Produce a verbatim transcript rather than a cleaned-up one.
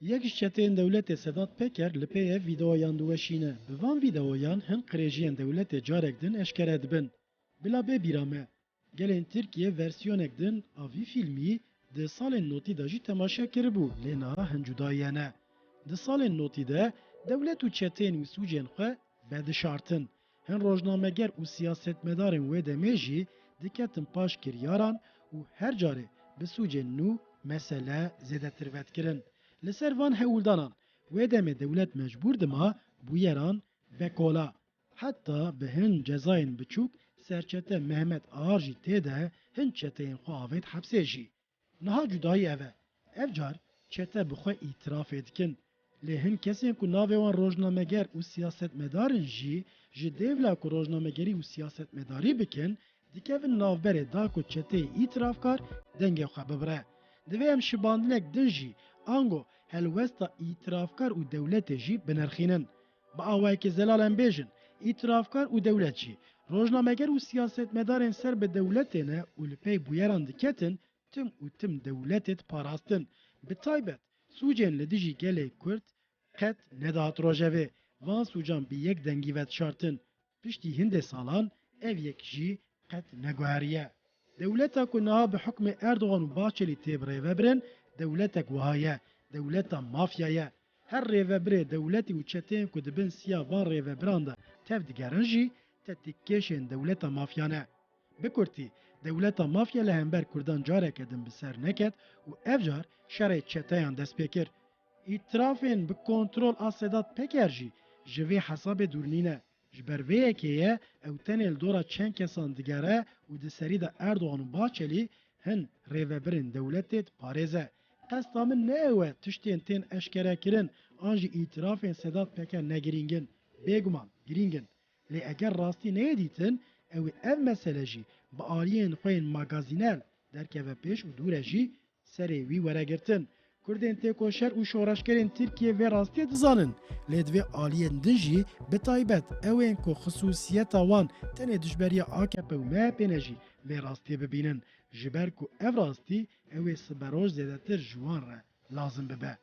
Yek ji çeteyên dewletê Sedat Peker li pey ev vîdeoyan diweşîne. Bi van vîdeoyan hin qirêjiyên dewletê carek din eşkere dibin. Bila bê bîra me, gelên Tirkiyê versiyonek din a vî fîlmî di salên notî de jî temaşe kiribû, lê niha hin cudayî hene. Di salên notî de dewlet û çeteyên wî sûcên xwe vedişartin. Hin rojnameger û siyasetmedarên wê demê jî diketin paş kiryaran û her carê bi sûcên nû mesele zêdetir vedikirin. Li ser van hewldanan wê demê dewlet mecbûr dima bûyeran vekola. Heta bi hin cezayên biçûk serçete Mehmet Ağar jî tê de hin çeteyên xwe avêt hepsê jî. Niha cudayî ev e. Ev car çete bi xwe îtirafê dikin. Lê hin kesên ku navê wan rojnameger û siyasetmedar in jî, ji dêvla ku rojnamegerî û siyasetmedarî bikin, dikevin navberê da ku çeteyê îtirafkar dengê xwe bibire. Divê em şibandinek din jî, ango helwesta îtirafkar û dewletê jî binirxînin. Bi awayekî zelal em bêjin, îtirafkar û dewlet jî rojnameger û siyasetmedarên ser bi dewletê ne û li pey bûyeran diketin, tim û tim dewletê diparastin. Bi taybet sûcên li dijî gelê Kurd qet nedihat rojevê. Van sûcan bi yek dengî vedişartin. Piştî hindê salan ev yek jî qet neguheriye. Dewleta ku niha bi hukmê Erdogan û Bahçelî tê birêvebirin, dewletek wiha ye, dewleta mafya ye. Her rêvebirê dewletî û çeteyên ku di bin siya van rêvebiran de tev digerin jî tetikêşên dewleta mafya ne. Bi kurtî, dewleta mafya li hember Kurdan careke din bi ser neket û ev car şerê çeteyan dest pê kir. Îtirafên bi kontrol a Sedat Peker jî ji vê hesabê dûr nîne. Ji ber vê yekê ye ew tenê li dora çend kesan digere û di serî de Erdogan û Bahçelî hin rêvebirên dewletê diparêze. Qesta min ne ew e tiştên tên eşkerekirin an jî îtirafên Sedat Peker ne girîng in. Bêguman girîng in. Lê eger rastî neyê dîtin, ew ê ev mesele jî bi aliyên xwe yên magazînel derkeve pêş û dûre jî serê wî were girtin. Kurdên têkoşer û şoreşgerên Tirkiyê vê rastiyê dizanin, lê divê aliyên din jî, bi taybet ewên ku xisûsiyeta wan tenê dijberiya A K P û M H P ne jî, vê rastiyê bibînin, ji ber ku ev rastî ew ê siberoj zêdetir ji wan re lazim bibe.